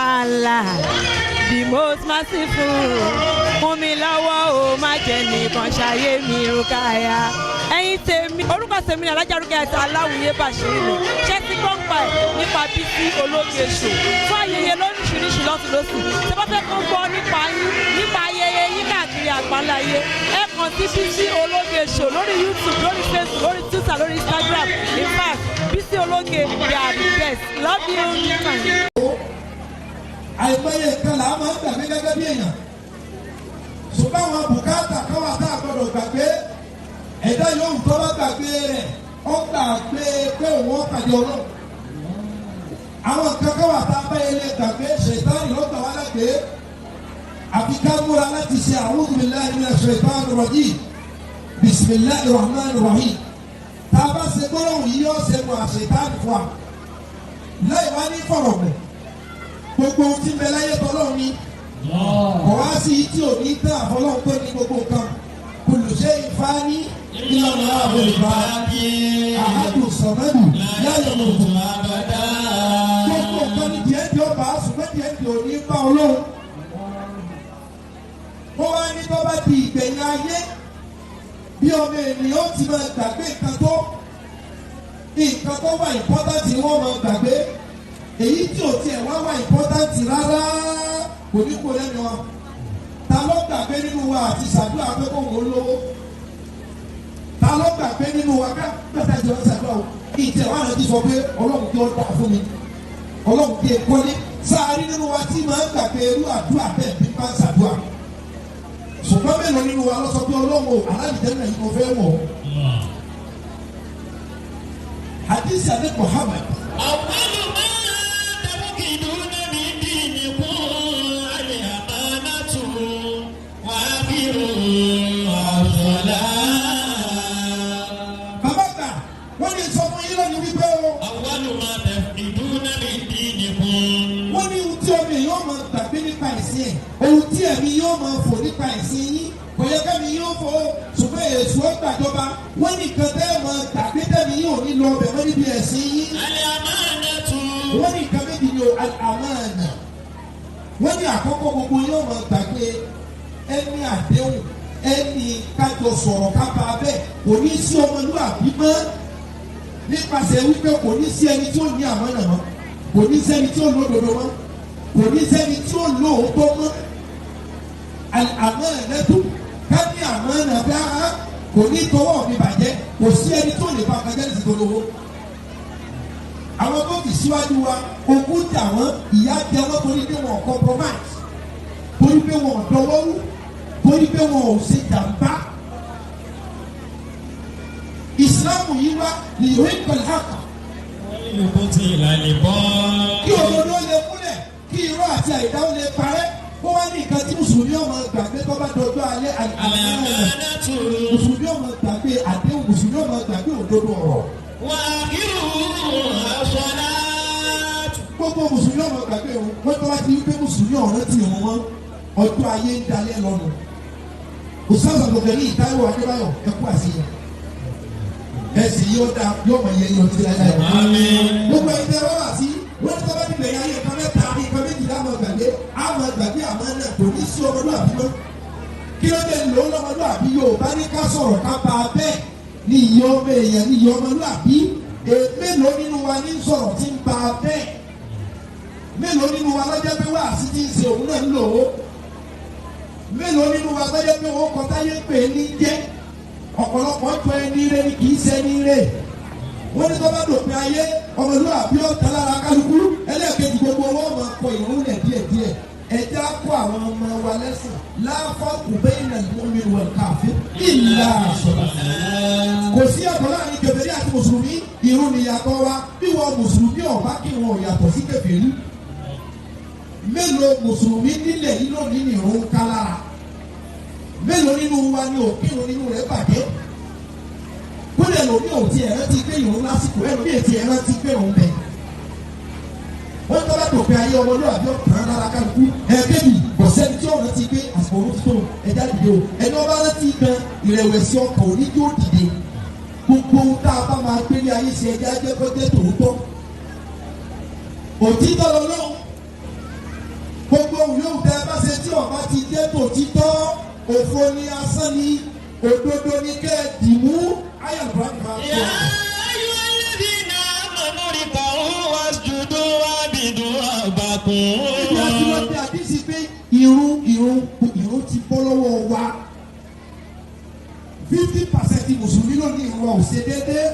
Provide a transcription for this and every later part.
Allah, the most merciful. Fún mi lọ́wọ́ o, má jẹ́ nìkan ṣayé mi, Rukaya. Ẹ̀yin tèmi, orúkọ tèmi ní Alájà Rukayat Aláwìyé Bàṣírù. Ṣé ti gbọ́ ń pa ẹ̀ nípa Bísí Ológe Show fún ayẹyẹ lóríṣiríṣi lọ́tùnlọ́sì? Tí wọ́n fẹ́ kó gbọ́ nípa yín, nípa ayẹyẹ yín káàkiri àgbáńláyé, ẹ kàn sí Bísí Ológe Show lórí YouTube, lórí Facebook, lórí Twitter, lórí Instagram. In fact, Bísí Ológe, they are the best. Love you. Àìmọye nǹkan là á máa ń gbàgbé gẹ́gẹ́ bí èèyàn, ṣùgbọ́n àwọn bùkátà kan wà tá a gbọ́dọ̀ gbàgbé. Ẹ̀dá yòówù tó bá gbàgbé rẹ̀, ó gbàgbé pé òun ó pàdé Ọlọ́run. Àwọn nǹkan kan wà tá a bá yẹn lè gbàgbé, ṣètánì ló gbà wá lágbé. Àfi ká múra láti ṣe أعوذ بالله من الشيطان الرجيم، بسم الله الرحمن الرحيم. Tá a bá ṣe gbọ́dọ̀ yìí, yóò ṣe mọ àṣetánì fún wa láì wá ní fọ̀rọ̀ mẹ́. Gbogbo ohun tí ń bẹ láyé, tọ́lọ́run ni. Kò wá sí tí ò ní tán àfọlọ́run tó ní gbogbo nǹkan. كل شيء فان إلا الله الباقي أحد الصمد لا يموت. Gbogbo nǹkan ní díẹ̀ tí ó bá ṣùgbọ́n díẹ̀ tí ò ní bá Ọlọ́run. Wọ́n wá ní tó bá di ìgbẹ̀yìn ayé, bí ọmọ ènìyàn ó ti máa gbàgbé nǹkan tó nǹkan tó wà important ni wọ́n máa gbàgbé. Èyí tí ò tiẹ̀ wá wà important rárá kò ní kó lẹ́nu wa. Ta ló gbàgbé nínú wa àti ṣàdúrà pé kó wọ́n lówó? Ta ló gbàgbé nínú wa ká gbàtà jọ ń ṣàdúrà o kí ìtẹ̀ wà rántí sọ pé Ọlọ́run kí ó dà fún mi, Ọlọ́run kí ẹ kọ́lé? Sáárì nínú wa tí máa ń gbàgbé irú àdúrà bẹ́ẹ̀ bí bá ń ṣàdúrà? Ṣùgbọ́n mélòó nínú wa ló sọ pé Ọlọ́run o, alábìjẹ́ náà yìí mo fẹ́ wọ̀? Hadisi adé Muhammad. أول ما تفقدون من دينكم الأمانة وآخره الصلاة. Bàbá gbà wọ́n ní sọ fún yín lónìí wípé o. أول ما تفقدون من دينكم. Wọ́n ní ohun tí ọmọ èèyàn máa gbàgbé nípa ẹ̀sìn ẹ̀, ohun tí ẹ̀mí yóò máa fò nípa ẹ̀sìn yín, kò yẹ kẹ́mi yóò fò ó, ṣùgbọ́n èso gbàjọba. Wọ́n ní nǹkan tẹ́ ẹ̀ máa gbàgbé tẹ́mi yóò ní lọ ọbẹ̀ mọ́ níbi ẹ̀sìn yín. الأمانة. Wọ́n ní nǹkan méjì ni o, àmánà. Wọ́n ní àkọ́kọ́, gbogbo yóò máa gbàgbé ẹni àdéhùn, ẹni kájọ sọ̀rọ̀ kápá bẹ́ẹ̀. Kò ní sí ọmọlúwàbí mọ́ nípasẹ̀ wípé kò ní sí ẹni tí ó ní àmánà mọ́, kò ní sẹ́ni tí ó lódodo mọ́, kò ní sẹ́ni tí ó lóòótọ́ mọ́. Àmánà tó ká ní àmánà bá kò ní tọwọ́ mi bàjẹ́, kò sí ẹni tó lè fa kájẹ́ ní ti lówó. Àwọn tó ti síwájú wa, ogun jà wọ́n, ìyà jẹ wọ́n torí pé wọn ò compromise, torí pé wọn ò dọwọ́rú, torí pé wọn ò ṣe jàmbá. Ìsìlámù yìí wá ní ìwé pẹ̀lú àkà. وليبطل الباطل. Kí òdodo lè múlẹ̀, kí irọ́ àti àìdá ó lè parẹ́. Kó wá ní nǹkan tí mùsùlùmí ọmọ gbàgbé tó bá dọjọ́ alẹ́, àmánà. الأمانة. Mùsùlùmí ọmọ gbàgbé àdéhùn, mùsùlùmí ọmọ gbàgbé òdodo ọ̀rọ̀. وآخره الصلاة. Gbogbo mùsùlùmí ọmọ gbàgbé òun. Wọ́n tó wá ti wípé mùsùlùmí ọ̀rẹ́ ti ìrún mọ́, ọjọ́ ayé ń dalẹ̀ lọ́nu. Ustaz Abdulgani Táíwò Adébáyọ̀, ẹkú àṣeyẹ ẹsìn yóò dá, yóò mọ iye yóò ti láyé. آمين. Gbogbo ẹni tẹ wọ́n wá sí, wọ́n ní sábà nígbẹ̀yìn ayé, nǹkan mẹ́ta, nǹkan méjìlá àmọ́ gbàgbé. Àmọ́ gbàgbé àmọ́ náà, kò ní sí ọmọlúwàbí mọ́. Kí ló dé lò ó lọ́mọlúwàbí? Yóò bá ní ká sọ̀rọ̀ ká bá a bẹ́ẹ̀ ní iye ọmọ èèyàn, ní iye ọmọlúwàbí. Mélòó nínú wa ní sọ̀rọ̀ tí ń ba bẹ́ẹ̀? Mélòó nínú wa lọ́jọ́ pé wá sí ti ń ṣe òun náà ń lò ó? Mélòó nínú wa lọ́jọ́ pé òun kọ́ táyé pè é ní jẹ́? Ọ̀pọ̀lọpọ̀ jọ ẹni rẹ ni kì í ṣe ẹni rẹ. Wọ́n ní tó bá dòpin ayé, ọmọlúwàbí ọ̀tá lára kálukú. Ẹlẹ́ẹ̀kejì, gbogbo wọn máa kọ ìrún lẹ̀ díẹ̀díẹ̀. Ẹ̀já kó àwọn ọmọ wa lẹ́sìn. لا فرق بين المؤمن والكافر إلا الصلاة. Kò sí ọ̀tọ̀ láàrin kèfèrí àti mùsùlùmí, ìrun nìyàtọ̀ wa. Bí wọn mùsùlùmí ọ̀bá kí wọn ò yàtọ̀ sí kèfèrí. Mélòó mùsùlùmí nílẹ̀ yìí lónìí ní ìrun ká lára? Mélòó nínú wa ni òkírun nínú rẹ̀ bàjẹ́? Kódà lómi ò tiẹ̀ rántí pé ìrun lásìkò ẹ̀, lómi ò tiẹ̀ rántí pé òun bẹ̀. Wọ́n tọ́lá dòpin ayé, ọmọlúwàbí ọ̀tàn lára kálukú. Ẹ̀ẹ́dẹ́bì kò sẹ́ni tí ọ̀rọ̀ ti gbé àsìkò òun ti tó, ẹ̀já dìde o. Ẹni ọba rántí gan, ìrẹ̀wẹ̀sì ọkàn òní yóò dìde. Gbogbo ohun tá a bá máa gbé ní ayé ṣe, ẹjá jẹ́ kó jẹ́ tòótọ́. Òtítọ́ lọ́lọ́run. ọba ti jẹ́ tòtítọ́ òfo ni asán ni òdodo ni kẹ́ ẹ dì mú ayàgbá máa يا tó. أيها الذين آمنوا اركعوا واسجدوا واعبدوا ربكم. Ibi àti wọ́n ti àdísí pé irun irun irun ti bọ́ lọ́wọ́ wa. 50% mùsùlùmí lónìí irun wa ò ṣe déédéé.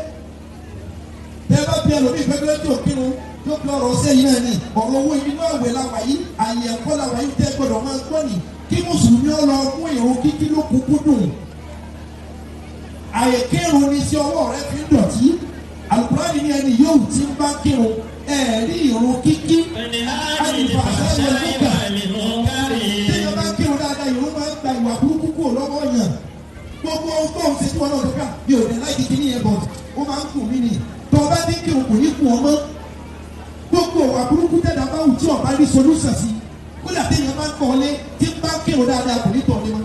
Tẹ́ bá bí ẹlòmíì pẹ́pẹ́ tó kírun tó fi ọ̀rọ̀ sẹ́yìn náà ni ọ̀rọ̀ owó inú àwẹ̀ la wà yìí àyè ẹ̀kọ́ la wà yìí tẹ́ gbọ́dọ̀ máa gbọ́ ni kí mùsùlùmí ó lọ mú irun kíkí ló kúkú dùn. Àyè kírun ni sí ọwọ́ rẹ fi ń dọ̀tí. Àlùkùránì ni ẹni yóò ti ń bá kírun ẹ̀ẹ́rí irun kíkí. تنهى عن الفحشاء والمنكر. Téèyàn bá kírun dáadáa ìrún máa ń gba ìwà burúkú kúrò lọ́wọ́ yàn. Gbogbo ohun tó ń ṣe tí wọn náà tó ká mi ò dé láì kíkí níyẹn bọ̀ ó máa ń kùn mí nì. Tó o bá dín kírun kò ní kùn ọ mọ́. Gbogbo ìwà burúkú tẹ̀dá bá wù tí ọba ní solúsàn sí. Kódà téèyàn bá ń kọ́ lé tí ń bá kírun dáadáa kò ní tọ̀ ní mọ́.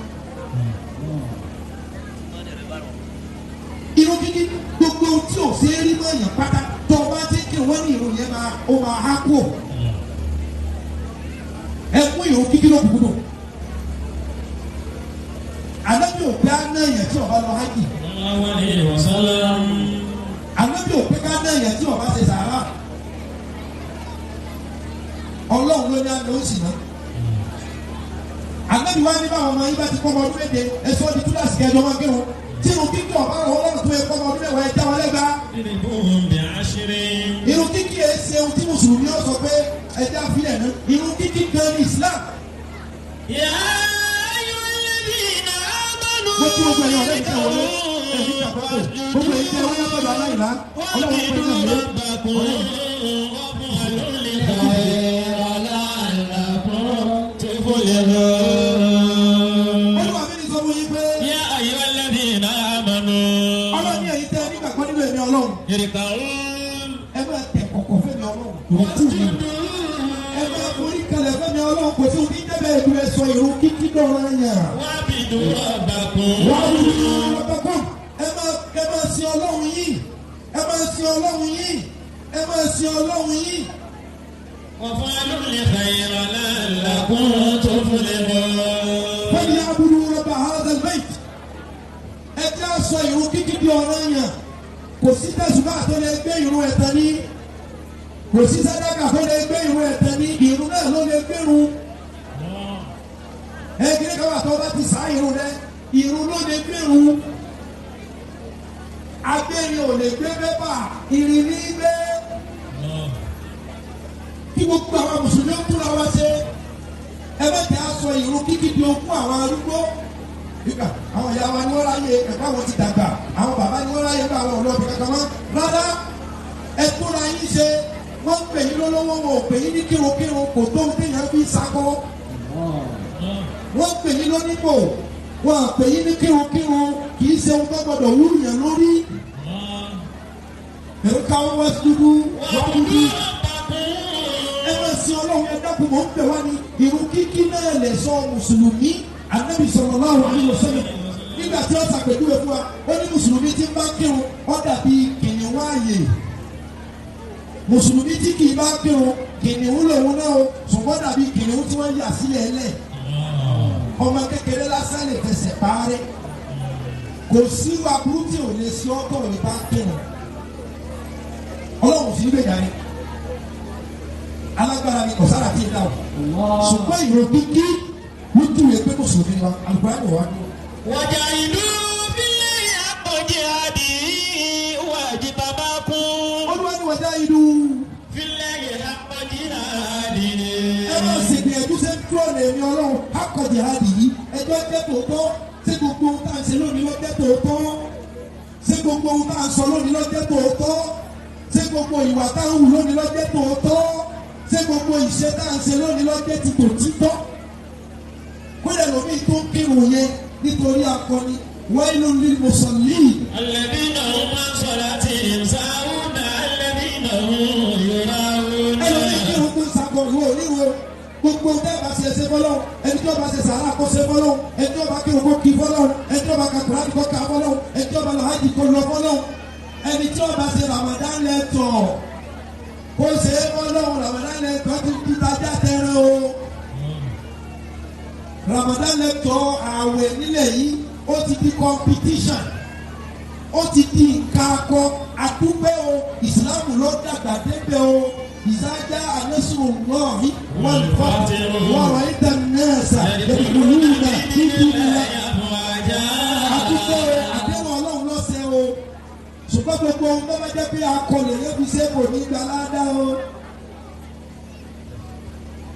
Irun kíkí gbogbo ohun tí ò ṣe é rí mọ́ yàn pátá tó o bá dín kírun wọ́n ní irun yẹn máa ó máa há kúò. Ẹ mú irun kíkí ló kúkú dùn. Ànábì ò pé á ná èèyàn tí ọba lọ hajj. صلى الله عليه وسلم. Ànábì ò pé ká ná èèyàn tí ọba ṣe sàárà. Ọlọ́run ló ní àná ó sì ná. Ànábì wa ní báwọn ọmọ yín bá ti kọ́ ọmọ ọdún méje ẹ̀sọ́ di túláàsì kẹjọ máa kírun. Tí irun kíkí ọba rọ̀ ọlọ́run tó yẹ kọ́ ọmọ ọdún mẹ́wàá ẹ já wọn lẹ́gbàá. اضربوهم بعشر. Irun kíkí ẹ ṣe ohun tí Mùsùlùmí ó sọ pé ẹja filẹ̀ ná. Irun kíkí gan ni Islam. يا أيها الذين آمنوا Mo kí gbogbo ẹ̀yin ọ̀rẹ́ ìtẹ̀ wọlé ẹ̀mí kàkọ́kọ́ gbogbo ẹ̀yin tẹ̀ wọlé ọ̀dọ̀ aláìlá ọlọ́run pẹ̀lú واعبدوا ẹ̀mí. ربكم وافعلوا الخير لعلكم تفلحون. Olúwa mi ní sọ fún yín pé يا أيها الذين آمنوا ọlọ́run ní ẹ̀yin tẹ́ nígbàgbọ́ nínú ẹ̀mí ọlọ́run اركعوا ẹ máa tẹ̀ kọ̀kọ̀ fẹ́mi ọlọ́run kò tù mí. Ẹ máa forí kalẹ̀ fẹ́mi ọlọ́run kò sí omi dẹ́bẹ̀ ìlú ẹ sọ ìrun kíkí dọ̀rọ̀ yàn. واعبدوا ربكم. Wọ́n á ẹ máa ẹ máa sin ọlọ́run yìí ẹ máa sin ọlọ́run yìí ẹ máa sin ọlọ́run yìí. وافعلوا الخير لعلكم تفلحون. فليعبدوا رب هذا البيت ẹ jẹ́ aṣọ ìrun kíkí di ọ̀ràn yàn kò sí tẹ̀sùbá tó lè gbé ìrun ẹ̀tàn ní kò sí sàdákà tó lè gbé ìrun ẹ̀tàn ní ìrun náà ló lè gbérun ẹ kiri kan wà tó bá ti sá ìrun rẹ ìrun ló lè gbérun agbẹ́rin ò lè gbé pépà ìrìn ní gbé kí gbogbo àwọn mùsùlùmí ó túra wá ṣe ẹ bá jẹ́ aṣọ ìrun kíkí di ogún àwọn arúgbó nígbà àwọn ìyá wa ni wọ́n ráyè ẹ̀kọ́ àwọn ti dàgbà àwọn bàbá ni wọ́n ráyè bá àwọn ọlọ́ọ̀bì kankan mọ́ rárá ẹ túra yín ṣe wọ́n ń pè yín lólówó wọn ò pè yín ní kírunkírun kò tó ń téèyàn fi sakọ wọ́n ń pè yín lónípò wọn à pè yín ní kírunkírun kì í ṣe ohun tó gbọdọ̀ wúyàn lórí ẹ̀rọ káwọn wá dúdú wá dúdú ẹ máa sin ọlọ́run ẹ dákun mọ̀ ń bẹ̀ wá ní irun kíkí náà lè sọ mùsùlùmí anabi sallallahu alaihi wasallam nígbà tí ó ṣàpèjúwe fún wa ó ní mùsùlùmí tí ń bá kírun ó dàbí kìnìún ààyè mùsùlùmí tí kì í bá kírun kìnìún lòun náà o ṣùgbọ́n dàbí kìnìún tí wọ́n yà sílẹ̀ lẹ̀ ọmọ kékeré lásán lè fẹsẹ̀ parí kò sí aburú tí ò lè ṣe ọ́ tọ̀ ní bá kírun ọlọ́run sì ń gbèjà ni alágbára ni kò sára tí ì dá o ṣùgbọ́n ìró kíkí wíjú rẹ̀ pé mùsùlùmí wa alùpùpù àgbò wa ni. وجاهدوا في الله حق جهاده واجتباكم. Olúwa ni wọ́n já inú في الله حق جهاده. ẹ máa ṣègbìyànjú ṣe ń dúró lè ní ọlọ́run akọ jihadi yìí ẹjọ́ jẹ́ tòótọ́ ṣé gbogbo ohun tá à ń ṣe lónìí ló jẹ́ tòótọ́ ṣé gbogbo ohun tá à ń sọ lónìí ló jẹ́ tòótọ́ ṣé gbogbo ìwà tá à ń hù lónìí ló jẹ́ tòótọ́ ṣé gbogbo ìṣe tá à ń ṣe lónìí ló jẹ́ ti tòtítọ́ kódà lómi tó ń kírun yẹn nítorí akọni wailun lil musallin. الذين هم عن صلاتهم ساهون الذين هم يراءون. Ẹlòmíì kírun tó ń sakọ ìwọ oníwo gbogbo tẹ́ bá ṣe ṣe fọlọ́ ẹni tó bá ṣe sàrà kó ṣe fọlọ́ ẹni tó bá kírun kó kí fọlọ́ ẹni tó bá ka Kùránì kó ka fọlọ́ ẹni tó bá lọ hajj kó lọ fọlọ́ ẹni tó bá ṣe Ramadan lẹ́tọ̀ kó ṣe é fọlọ́ Ramadan lẹ́tọ̀ ti ti tajà tẹ̀rẹ̀ o. Ramadan lecture ààwẹ̀ nílẹ̀ yìí, ó ti di competition, ó ti di nǹkan akọ. Àdúpẹ́ o, ìsìlámù ló dàgbà débẹ̀ o. Ìsájà anásùnwọ̀n wọ́n fọ́ wọ́n rọ̀ ìtàn-nẹ́ẹ̀sà yadkhuluna fi dinillahi. Àdúpẹ́ o, àdéhùn Ọlọ́run lọ́sẹ̀ o. Ṣùgbọ́n gbogbo ohun tó bá jẹ́ pé akọlẹ̀ yẹn fi ṣe kò ní gba ládá o.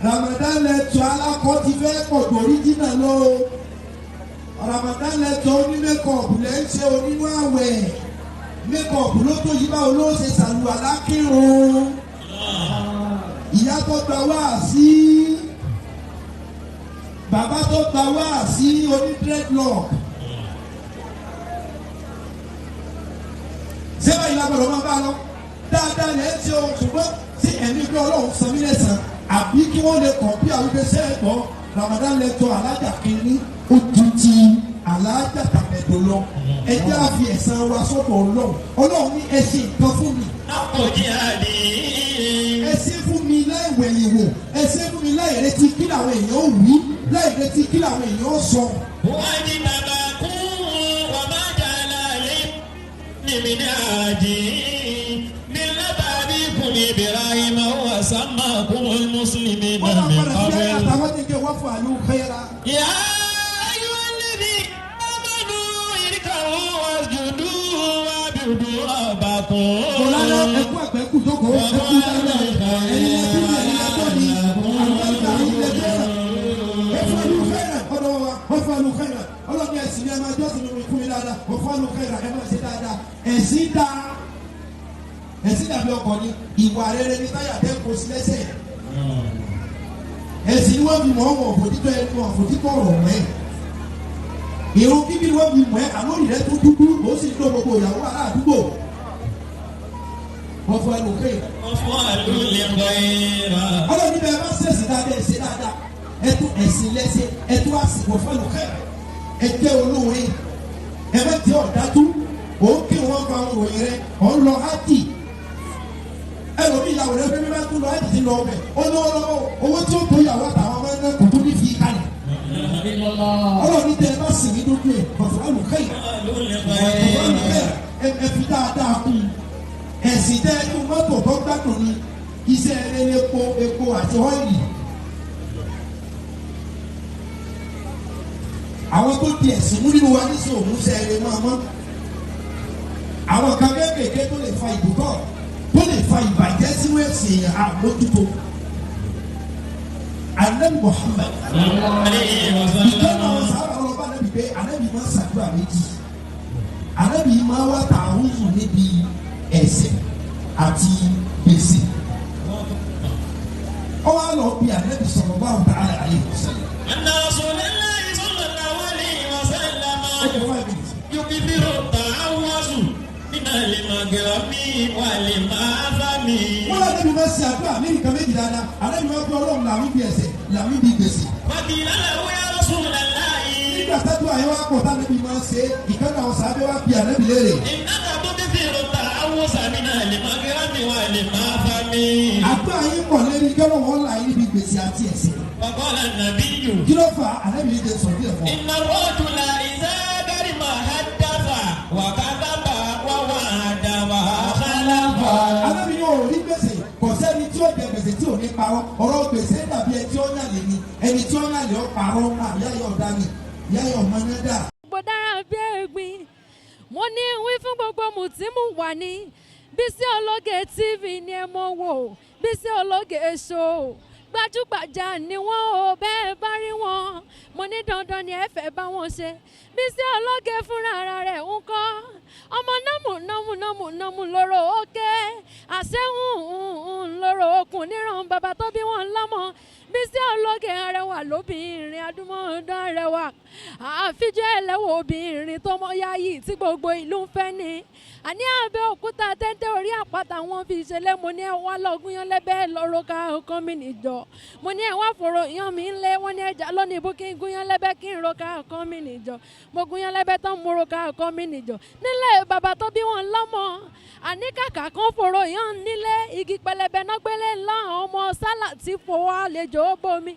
Ramadan lecture alákọ̀ ti fẹ́ pọ̀ jù original lọ o. Ramadan lecture oní makeup lẹ́ ń ṣe onínú àwẹ̀. Makeup ló tó yí báwo ló ṣe ṣàlùwàlá kírun. Ìyá tó gba wá sí, bàbá tó gba wá sí oní dreadlock. Ṣé báyìí lágbàdo máa bá lọ? Dáadáa lẹ́ ń ṣe o, ṣùgbọ́n sí ẹ̀mí pé Ọlọ́run san mí lẹ́sàn-án àbí kí wọ́n lè kàn bí àwọn ìgbésẹ̀ ẹ̀gbọ́n Ramadan lecture alájà kínní ó ju ti alájà tàbẹ̀dọ̀ lọ. Ẹ jẹ́ àfi ẹ̀san wa sọ́dọ̀ Ọlọ́run. Ọlọ́run ní ẹ ṣe nǹkan fún mi. حق جهاده. Ẹ ṣe fún mi láì wẹ̀yìn wò, ẹ ṣe fún mi láì retí kí làwọn èèyàn ó wí, láì retí kí làwọn èèyàn ó sọ. واجتباكم وما جعل عليكم من حاج ملة أبيكم إبراهيم هو سماكم المسلمين Wọ́n máa من padà sí ayé قبل. àtàwọn jẹjẹ wọ́n fún àlù khayra. يا أيها الذين آمنوا اركعوا واسجدوا واعبدوا ربكم. Mọ̀lánà ẹkú àgbẹ̀kú jókòó, ẹkú dáadáa, ẹ̀yin lẹ́bí mi, ẹ̀yin lẹ́tọ́ mi, àlùbáríkà ẹ̀yin lẹ́bí ẹ̀rọ. Ẹ̀fọ́ àlù khayra ọ̀dọ̀ wa, ọ̀fọ̀ àlù khayra. Ọlọ́ni ẹ̀sìn ni ẹ máa jọ́sìn nínú ikú mi dáadáa, ọ̀fọ̀ àlù khayra ẹ máa ṣe dáadáa. Ẹ̀sìn dáa. Ẹ̀sìn dàbí ọkọ̀ ni, ìwà rere ni táyà tẹ́ kó sí lẹ́sẹ̀. Ẹ̀sìn ni wọ́n fi mọ̀ ọ́ fòtítọ́ ẹnu ọ̀fòtítọ́ ọ̀rọ̀ mẹ́. Ìrun kíkí ni wọ́n fi mọ̀ ẹ́, àlórí rẹ tó dúdú, ó sì ń lo gbogbo ìyàwó ará àdúgbò. Wọ́n fọ ẹnu kéèyàn. وافعلوا الخير. Ọlọ́run níbẹ̀ ẹ bá ṣẹ̀sìn dáadáa, ẹ ṣe dáadáa, ẹ tún ẹ̀sìn lẹ́sẹ̀, ẹ tún àsìkò fẹ́lú kẹ́, ẹ jẹ́ olóore, ẹ má jẹ́ ọ̀dájú. Òun kí wọ́n fa òròyìn rẹ, òun lọ ájì. Ẹlòmí ìyàwó rẹ fẹ́mi máa tún lọ ájì ti lọ ọbẹ̀, ó lọ́wọ́ lọ́wọ́ owó tí ó tó ìyàwó àtàwọn ọmọ ẹgbẹ́ kò tún ní fi kalẹ̀. Ọlọ́run ní tẹ ẹ bá sì ní dójú ẹ ọ̀fọ̀lù kẹ́yì, ọ̀fọ̀lù kẹ́yì, ẹ fi dáadáa kún un. Ẹ̀sìn tẹ́ ẹnu mọ́tò tó gbádùn ni iṣẹ́ rere, epo epo àti ọ́ìlì. Àwọn tó di ẹ̀sìn mú nínú wa níṣẹ́ òmùsẹ̀ rere máa mọ́. Àwọn kan kéékèèké tó lè fa ìbùkọ́ tó lè fa ìbàjẹ́ sínú ẹ̀sìn èèyàn àmójútó. Ànábì Muhammad عليه وسلم. ìtọ́nà àwọn sábà lọ bá Ànábì pé Ànábì máa ń ṣàdúrà méjì. Ànábì máa wá tààrùfù níbi ẹ̀ṣẹ̀ àti gbèsè. Ó wá lọ bí Ànábì sallallahu ta'ala alayhi wa sallam. أن رسول الله صلى الله عليه وسلم Ẹ jẹ́ 5 minutes. يكثر التعوذ من المغرم والمآثم. Wọ́n lọ Ànábì máa ṣe àdúrà ní nǹkan méjì dáadáa. Ànábì máa gbé Ọlọ́run làwọn ibi ẹ̀ṣẹ̀ làwọn ibi gbèsè. وقيل له يا رسول الله Nígbà tájú àyẹ̀wò àpọ̀ tánàbì máa ṣe ìkànnì àwọn sàábẹ́ wá bí Ànábì léèrè. إنك تكثر التعوذ من المغرم والمآثم. Àdúrà yín pọ̀ lérí kọ́lọ́ wọn là yín níbi gbèsè àti ẹ̀ṣẹ̀. فقال النبي Kí ló fà á? Ànábì yìí jẹ sọ̀rọ̀ díẹ̀ fún ọ. إن الرجل إذا غرم حدث وكذب ووعد وخلف. Ànábì yóò rí gbèsè, kò sẹ́ni tí ó jẹ gbèsè tí ò ní parọ́. Ọ̀rọ̀ gbèsè dàbí ẹni tí ó yàn lè ní, ẹni tí ó yàn lè ó parọ́. Ìyá yóò dá mi, ìyá yóò mọ ní dà. Gbogbo dára bí ẹ̀gbin. Mo ní wí fún gbogbo mùtímù wà ní Bísí Ológe TV ni ẹ mọ̀ wò. Bísí Ológe show gbajúgbajà ni wọ́n ò bẹ́ẹ̀ bá rí wọn, mo ní dandan ni ẹ fẹ́ bá wọn ṣe. Bísí Ológe fúnra ara rẹ̀ ń kọ́ ọmọ nọ́mù nọ́mù nọ́mù nọ́mù lóró òkè àṣehùn lóró okùn níran bàbá tó bí wọn lọ́mọ. Bísí Ológe arẹwà lóbìnrin adúmọ̀ọ́dán arẹwà àfijọ́ ẹlẹ́wọ̀ obìnrin tó mọ yáyì tí gbogbo ìlú ń fẹ́ ni. Àní abẹ́ òkúta téńté orí àpáta wọn fi ṣẹlẹ̀. Mo ní ẹ wá lọ́gùn yan lẹ́bẹ̀ẹ́ lọ́rọ́ ká ọkàn mi nìjọ. Mo ní ẹ wá fòrò yan mi ńlẹ̀. Wọ́n ní ẹja lónìí ibú kí n gún yan lẹ́bẹ̀ẹ́ kí n ro ká ọkàn mi nìjọ. Mo gún yan lẹ́bẹ̀ẹ́ tán, mo ro ká ọkàn mi nìjọ nílẹ̀ bàbá tó bí wọn lọ́mọ. Àní kàkà kan fòrò yan nílé igi pẹlẹbẹ náà gbélé ńlá àwọn ọmọ sálà tí fowó àlejò ó bomi.